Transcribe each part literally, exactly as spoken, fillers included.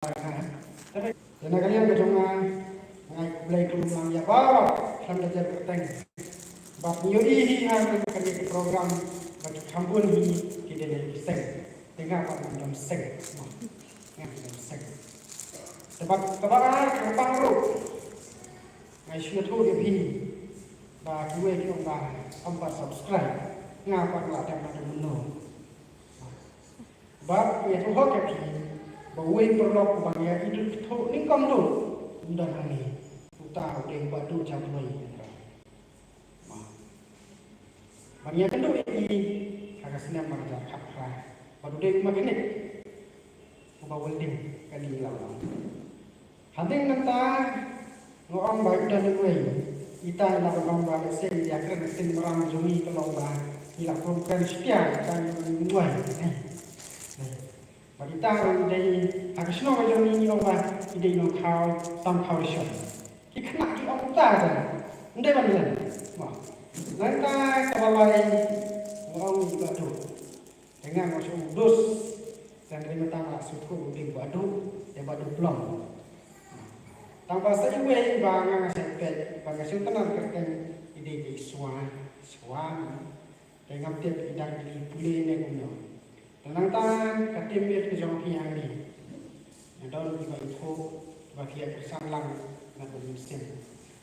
Te na ka liang ka jong nga, nga ai khublei khublei lang ïa baroh khlem da jer kyrteng. Bad ngi ïohi hi ha kane ka program ba ki kham bun hi ki dei ki seng. Te nga pat ngam don seng. Ngam don seng. Te bad kaba ar kaba pang ruh, nga sngewthuh ïa phi ba kiwei ki ong ba ym pat subscribe. Nga pat nga la tep na ka mynno. Bad ïathuh hok ïa phi ba uwei u paralok uba ngi ïa ithuh nyngkong duh, um don hangne. Uta u dei uba duh japloi. Ba ngi ïakynduh ïa i ha ka snem ar hajar khatphra. Bad u dei u mechanic uba welding kane la u long. Hadien nangta nga ong ba i don iwei. Ita i la ban ong ba lehse ïa kren ka ktien Mara jong ngi ka long ba i la prom kren shipia ita i don iwei. Bad ita i dei ha ka shnong ka jong ngi ngi ong ba i dei nongkhaw tam khaw shon. Ki khynnah ki ong uta da. Ym dei ban len. Nangta kaba lai nga ong i ba duh. Te nga nga shu dus. Tang ri mynta nga la shu khuh u ding ba duh, te ba duh plong. Tang ba sa iwei ba nga nga shu peit, ba nga shu tynat kyrteng i dei i Swa, Swa. Te ngam tip i dang i pule ne kumno. Te nangta ka team mate ka jong phi hangne. Nga don kiba ithuh ba ki ïa kyrshan lang na ka mynsiem.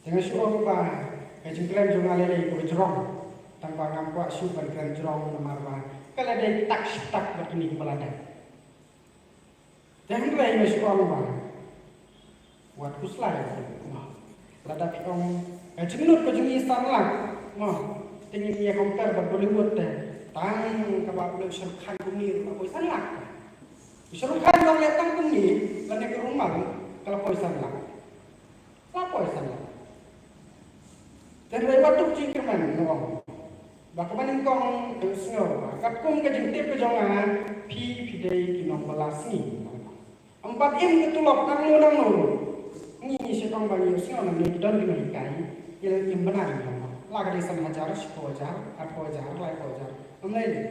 Te nga shu ong ba ka jingkren jong nga lei lei ka jrong. Tang ba ngam kwah shuh ban kren jrong namar ba ka la dei tak shi tak bad kine kiba la dep. Te hynrei nga shu ong ba wat khuslai. Lada phi ong ka jinglut ka jong ngi san lak, mo, te ngin ïa compare bad Bollywood te. Tang kaba u leh Shah Rukh Khan kumne ruh la poi san lak. Shah Rukh Khan jong leh tang kumne, lane ka rumal ka la poi san lak. La poi san lak. Te hynrei wat duk jingkyrmen nga ong ba kaba nyngkong, eh, sngew ba katkum ka jingtip ka jong nga, phi phi dei ki nongbylla sngi. Ym pat im ka tulop nangno nangno. Ngi ngi shu ong ba ngi sngew nangne ki don ki nonghikai, ki la im bnai. La ka dei san hajar, shiphew hajar, arphew hajar, laiphew hajar. Ym lei lei.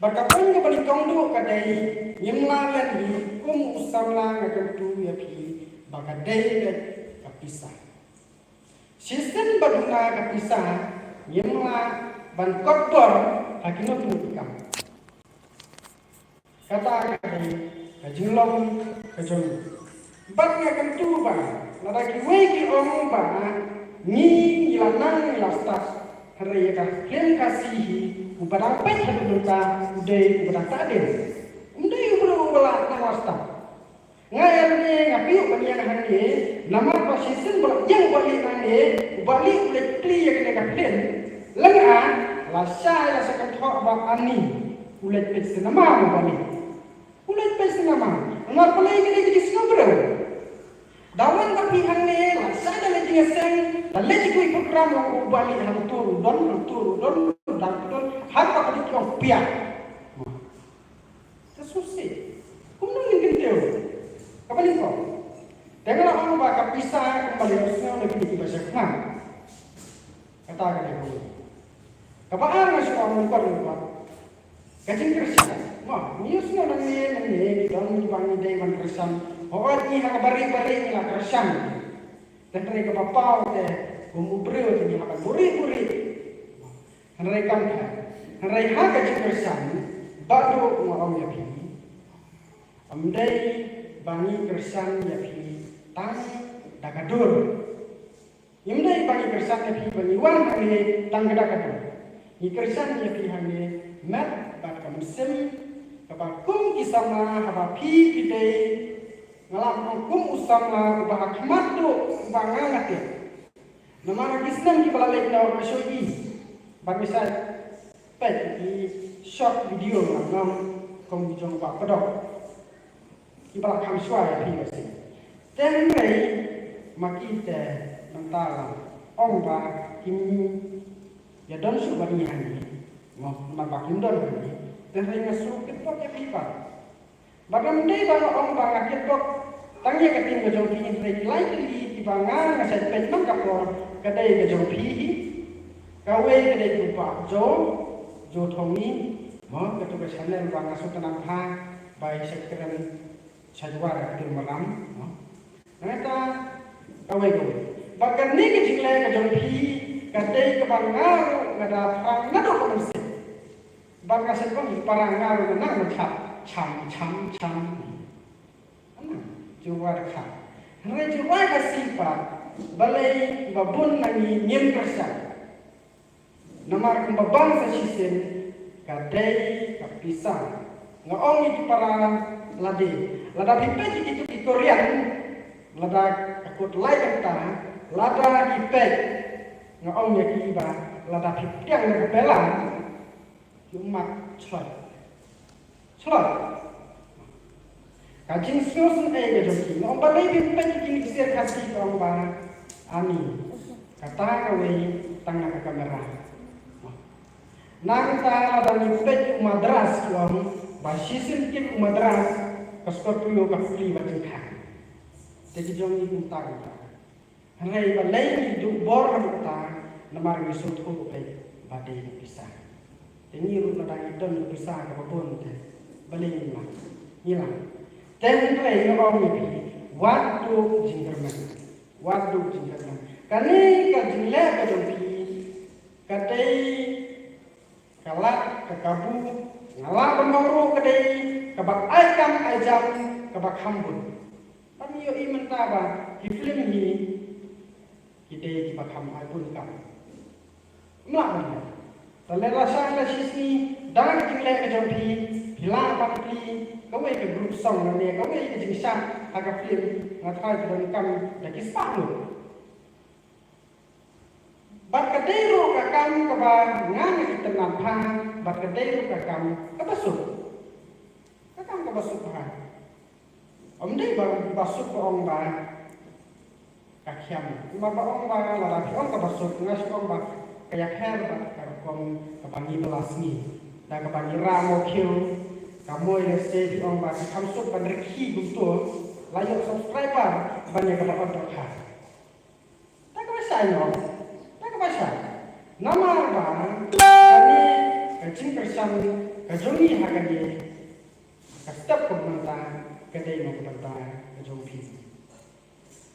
Bad ka point kaba nyngkong duh ka dei, ngim lah len hi kum u samla, nga kyntu ïa phi ba ka dei beit ka pisa. Shisien ba duna ka pisa, ngim lah ban kot bor ha kino kino ki kam. Kata ka dei ka jinglong ka jong ngi. Bad nga kyntu ba lada kiwei ki ong ba ngi, ngi la nang, ngi la stad, hynrei ïa ka film Khasi hi, uba dang peit haduh mynta u dei uba dang ta dien. Um dei u briew uba la nang la stad. Nga ïa lade nga pyrshah ban ïeng hangne namar ba shisien ba la ïeng u Bah Lieh nangne, u Bah Lieh u leit plie ïa kane ka film. Lynga la shai la shu kynthoh ba ani u leit peit cinema u Bah Lieh. U leit peit cinema. Nga pynlong ïa kane ka jingsngewbha. Da wan ba phi hangne la shah da leit jingïaseng, da leit jingkui program, u Bah Lieh hangto u don, hangto u don, hangto u don, hangto u don, hangto u don. Te sngewsih. Kumno ngin kyntiew? Kaba nyngkong, te nga la ong ba ka pisa kumba la ïohsngew na kine kiba shaknam. Kata ka dei kawei. Kaba ar nga shu ong lyngkot lyngkot, ka jingkyrshan. Mo, ngi ïohsngew nangne nangne ngi don kiba ngi dei ban kyrshan. Hooid, ngi ha ka barieh barieh ngi la kyrshan. Te hynrei kaba paw te kum u briew te ngi hap ban buhrieh buhrieh. Hynrei kam pher. Hynrei ha ka jingkyrshan, Bah Duh, nga ong ïa phi, ym dei ba ngi kyrshan ïa phi tang da ka dur. Ym dei ba ngi kyrshan ïa phi ba ngi wan hangne tang da ka dur. Ngi kyrshan ïa phi hangne met bad ka mynsiem kaba kum ki samla, haba phi phi dei, nga la ong kum u samla uba ha khmat duh uba nga nga tip. Namar ha ki snem kiba la leit noh nga shu ïohi bad nga shait peit ki short video, nga ong kum ki jong Bah Padok, kiba la kham shuwa ïa phi ba shisien. Te hynrei ma ki te mynta la ong ba kim ïa don shuh bad ngi hangne. Mo, namar ba kim don hangne. Te hynrei nga shu kit bok ïa phi ba Bad ym dei ba nga ong ba nga kit bok tang ïa ka team ka jong phi, hynrei ki lai tylli kiba nga nga shait peit man ka por, ka dei ka jong phi hi. Kawei ka dei u Bah Joe, Joe Thongni, mo, kato ka channel ba nga sngewtynnat bha ba i shait kren Sha Jowai da ka Tir Maram, no? Nangta kawei kawei. Bad kane ka jingleh ka jong phi ka dei kaba nga ruh nga da phrang naduh ka mynsiem. Bad nga sngewthuh para nga ruh nga nang chap cham cham cham. Ana, Jowai da kha. Hynrei Jowai ka sngi pat balei ba bun na ngi ngim kyrshan. Namar kumba bang sa shisien ka dei ka pisa. Nga ong ïa ki para lade, lada phi peit ïa kitu ki Korean, lada ka kut lai kynta, lada ki peit, nga ong ïa ki ba lada phi pdiang na ka pela, ki ummat chloi. Shloi. Ka jingsngewsynei ka jong ki. Nga ong balei phi peit ïa kine ki ksiar Khasi, ka ong ba ani. Kata kawei tang na ka kamera. Nangta lada ngi peit u Madras, ki ong ba shisien kit u Madras ka Scorpio ka pli ba jingkhang. Te ki jong ngi kumta kumta. Hynrei balei ngi duh bor ha kata, namar ngi sngewthuh ba dei na pisa. Te ngi ruh lada ngi don na pisa kaba bun te balei ngi lang? Ngi lang. Te hynrei nga ong ïa phi, wat duh jingkyrmen. Wat duh jingkyrmen. Kane ka jingleh ka jong phi ka dei ka lad ka kabu, nga lah ban ong ruh ka dei kaba ai kam ai jam kaba kham bun. Ban ïohi mynta ba ki film hi ki dei kiba kham ai bun kam. Mlah ban ïa. Te lada sha la shisngi da ka jingleh ka jong phi, phi lah ban plie kawei ka group song lane kawei ka jingshad ha ka film, nga tharai ki donkam da ki spah ngut. Bad ka dei ruh ka kam kaba ngan ïa itynnad bha, bad ka dei ruh ka kam kaba suk. Ka kam kaba suk bha. Ym dei ba, ba suk ba ong ba ka khiam. Namar ba ong ba lada phi ong kaba suk, nga shu ong ba ka ïapher bad ka rukom kaba ngi bylla sngi. Da kaba ngi rah mawkhiew, ka mut lehse phi ong ba ki kham suk ban rkhie kumto, la ïoh subscriber ban ïa kaba ot dohkha. Ta kaba shai noh. Ta kaba shai. Namar ba kane ka jingkyrshan ka jong ngi ha kane ka step ka mynta ka dei na ka bynta ka jong phi.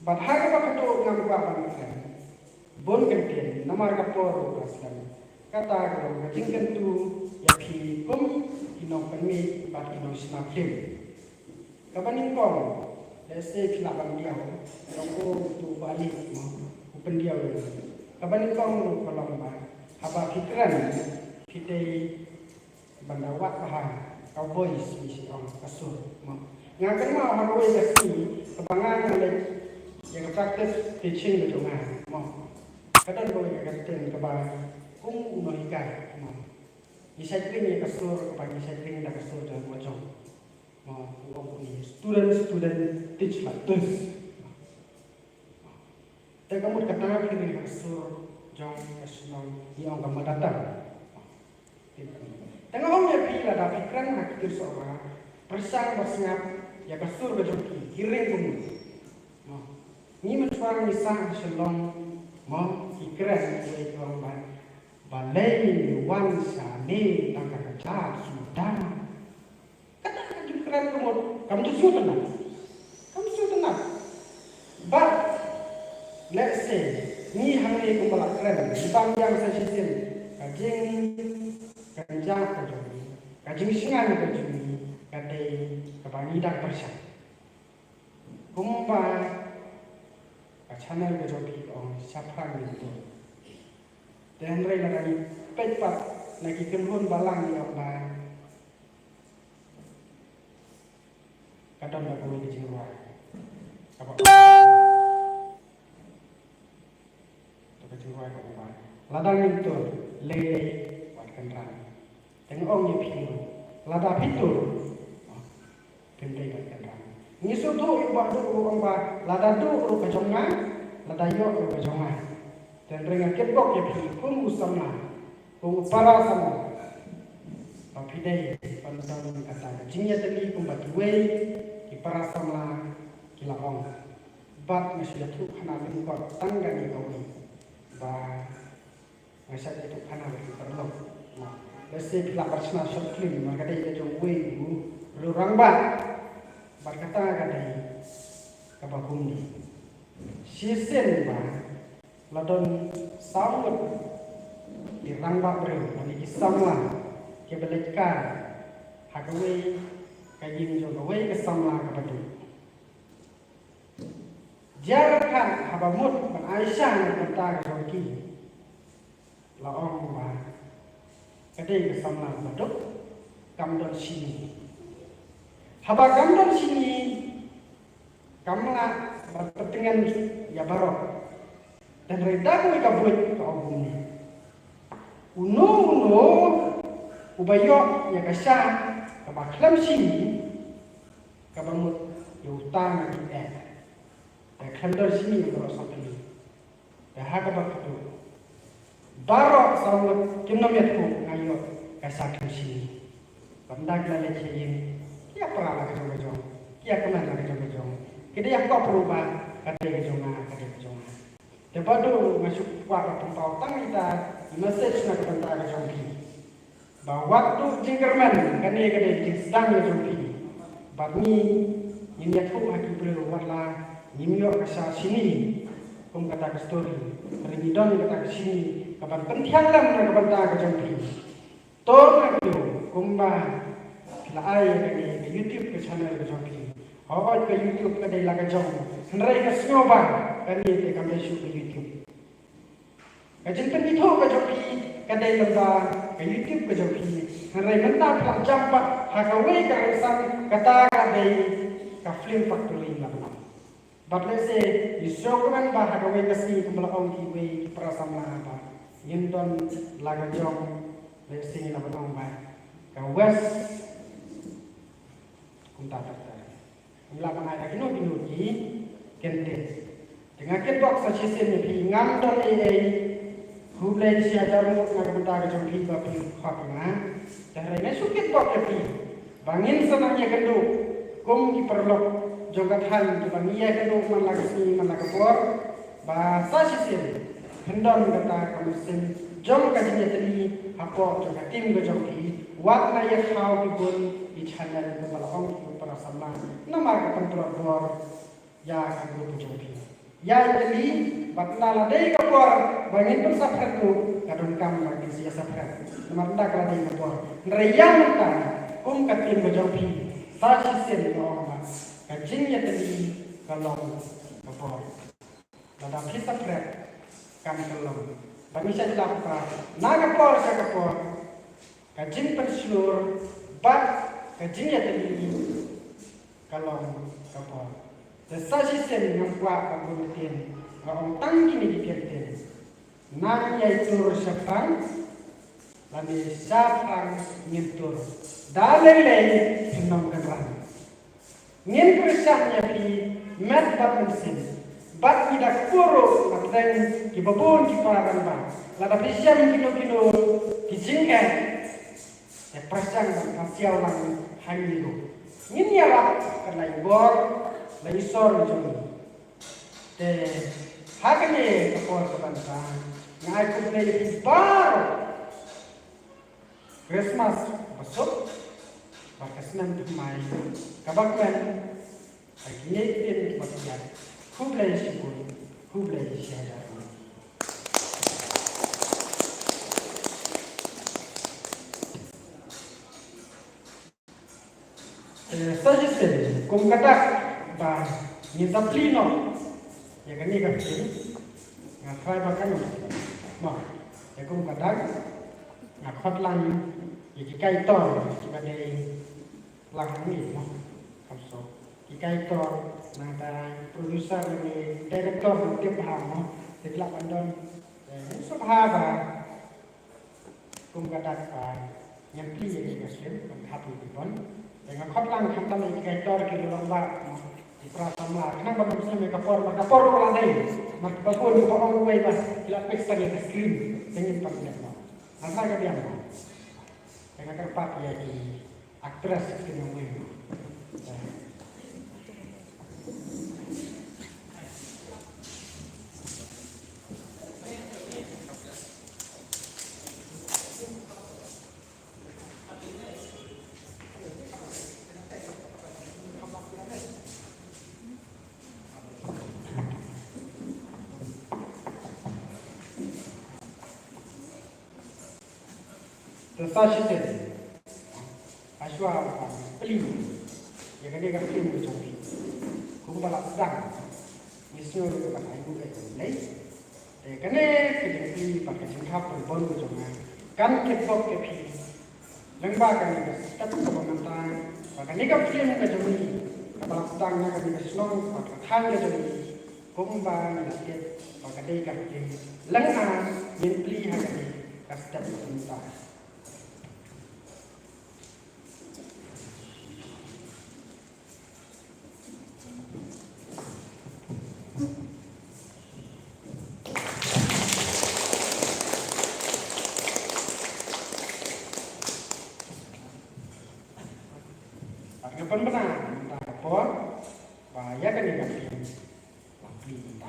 Bad ha kaba khatduh ngam kwah ban kren bun kyntien namar ka por ruh ka slem. Kata ka long ka jingkyntu ïa phi kum ki nongpynmih bad ki nongshna film. Kaba nyngkong, lehse phi lah ban diaw, long ko utu u bah lih mo, u pyndiaw ïa nga. Kaba nyngkong ruh ka long ba haba phi kren, phi dei ban da wad bha ka voice, ngi shu ong ka sur mo. Nga kynmaw ha kawei ka sngi kaba nga nga leit ïa ka practice teaching ka jong nga mo. Ka don kawei ka ktien kaba kum u nonghikai mo. Ngi shait ring ïa ka sur kaba ngi shait ring da ka sur jong u la jong. Mo, u ong kumne, student, student, teach like this. Te ka mut kata phi ring ha ka sur jong ka shnong, ngi ong ka mother tongue. Te nga ong ïa phi lada phi kren ha ki kyrsoh Sohra, pyrshang ba sngap ïa ka sur ka jong phi, ki ring kumno. Mo, ngi mynta ngi sah ha Shillong, mo, ki kren, ki ong ba balei ngi wan shane tang ka kjat Sudan. Kata ka jingkren ka mut kam ju sngewtynnat. Kam sngewtynnat. Bad lehse ngi hangne kumba la kren, ngi bam biang sa shisien ka jingkynjah ka jong ngi, ka jingshngaiñ ka jong ngi ka dei kaba ngi dang pyrshang. Kumba ka channel ka jong phi ka ong shaphrang ngi to. Te hynrei lada ngi peit pat na ki kynhun balang ngi ong ba ka don da kawei ka jingrwai kaba to ka jingrwai kaba lada ngim tur lei lei wat kynrang. Te nga ong ïa phi ruh, lada phi tur, phim dei ban kynrang. Ngi sngewthuh ïa u Bah Duh ruh u ong ba lada duh ruh ka jong nga, lada ïoh ruh ka jong nga. Te hynrei nga kitbok ïa phi kum u samla, kum u para samla, ba phi dei ban don kata ka jingïatylli kumba kiwei ki para samla ki la ong. Bad nga shu ïathuh khana lyngkot tang kane kawei ba nga shait ïathuh khana bad ki paralok. Lehse phi lah ban shna short film, namar ka dei ka jong uwei u rangbah. Bad kata ka dei kaba kumne. Shisien ba la don saw ngut ki rangbah briew, lane ki samla, kiba leit kar ha kawei ka ïing jong kawei ka samla kaba duk. Jia ryngkat haba mut ban ai sha na ka bynta ka jong ki, la ong ba ka dei ka samla ba duk, kam don shini. Haba kam don shini, kam lah ban pyntngen ïa baroh. Hynrei da kawei ka buit ka ong kumne: Uno uno uba ïoh ïa ka sha kaba khlem shini, kaba mut ïa uta ngan ïoh eh. Te khlem don shini ïa baroh sawtylli. Te ha kaba khatduh, baroh saw ngut kim nym ïathuh nga ïoh ka sha khlem shini. Bad ynda ki la leit sha ïing, ki ïa pra la ka jong ka jong, ki ïa kmen la ka jong ka jong. Ki da ïa kop ruh ba ka dei ka jong nga, ka dei ka jong nga. Te bad u nga shu kwah ban pynpaw tang ita i message na ka bynta ka jong phi, ba wat duh jingkyrmen, kane ka dei ka jingsdang ka jong phi. Bad ngi, ngin ïathuh ha ki briew wat la ngim ïoh ka sha shini kum kata ka story. Hynrei ngi don kata ka shini kaban pynthiang lem na ka bynta ka jong phi. To na kito kumba phi la ai ïa kane ka YouTube ka channel ka jong phi. Hooid, ka YouTube ka dei la ka jong, hynrei nga sngew ba kane te kam dei shuh ka YouTube. Ka jingpynithuh ka jong phi ka dei lem bad ka YouTube ka jong phi. Hynrei mynta phi la jump pat ha kawei ka rynsan, kata ka dei ka Film Factory la bynta. Bad lehse ngi sngewkmen ba ha kawei ka sngi kumba la ong kiwei ki para samla ba ngin don la ka jong, lehse ngi la ban ong ba ka West kumta pat. Ngi lah ban ai da kino kino ki kyntien. Te nga kitbok sa shisien ïa phi, ngam don ei ei. Khublei shi hajar ngut na ka bynta ka jong phi ba phi khot ïa nga. Te hynrei nga shu kitbok ïa phi ba ngin sa nang ïakynduh kum ki paralok jong ka thaiñ, kiba ngi ïakynduh man la ka sngi man la ka por. Ba sa shisien phin don kata ka mynsiem jong ka jingïatylli hapoh jong ka team ka jong phi. Wat la ïa thaw ki bun ki channel kiba la ong ki para samla, namar ka pyntlot bor ïa ka group ka jong phi. Ïa ïatylli, bad ynda la dei ka por ba ngin pynsaphriang ruh, ka donkam ba ngin sa ïasaphriang. Namar ynda ka la dei ka por. Hynrei ïa mynta kum ka team ka jong phi, sa shisien nga ong ba ka jingïatylli ka long ka bor. Lada phi saphriang, kan kyllon. Bad ngi sa ïalap ba na ka por sha ka por, ka jingpynshlur bad ka jingïatylli ka long ka bor. Te sa shisien ngam kwah ban bun ktien, nga ong tang kine ki kyntien. Nang ïai tur shaphrang, lane shaphrang ngin tur. Da lei lei phin ym kynrang. Ngin pyrshang ïa phi met bad mynsiem. Bad ngi da kyrpad ruh na pdeng kiba bun ki para rangbah, lada phi shem kino kino ki jingeh, te pyrshang ban pasiaw lang ha ngi ruh. Ngin ïarap ka la i bor la i sor jong ngi. Te ha kane ka por ka ban ta, nga ai khublei ïa phi baroh. Christmas basuk bad ka snem thymmai kaba kmen. Ai kine ki ktien kiba kiad. Khublei shibun, khublei shihajar. Eh, sa shisien kum ka dak ba ngin sa plie noh ïa kane ka film, nga trai ba kan, mo, ïa kum ka dak nga khot lang ïa ki kaitor kiba dei lang hangne, mo, kam suk ki kaitor, nangta producer ne director, mo, tip bha, mo, te ki lah ban don. Eh, sngewbha ba kum ka dak ba ngin plie ïa ka film ban hap ïa ki bon. Te nga khot lang khamtam ïa ki kaitor ki rangbah, ki para samla, khnang ban ym sngewthuh ïa ka por, ba ka por ruh la dei. Namar ba bun kiba ong uwei ba ki la fix tang ïa ka screen, te ngin pynlong, mo. Nangta ka biang, mo. Te nga kyrpad ïa ki actress ki nongwei. Sa shisien, hashwa ban plie ïa kane ka film ka jong phi, kumba la sdang, ngi sngew ruh ba ka ainguh ka jong U Blei. Te kane ka jingplie bad ka jingthap kyrpang ka jong nga kan tip bok ïa phi lyngba kane ka step kaba mynta, ba kane ka film ka jong ngi kaba la sdang na kane ka shnong bad ka thaiñ ka jong ngi, kumba ngi la tip ba ka dei ka film lynga ngin plie ha kane ka step kaba mynta. Bad nga pynbna mynta ka por ba ïa kane ka film la plie mynta.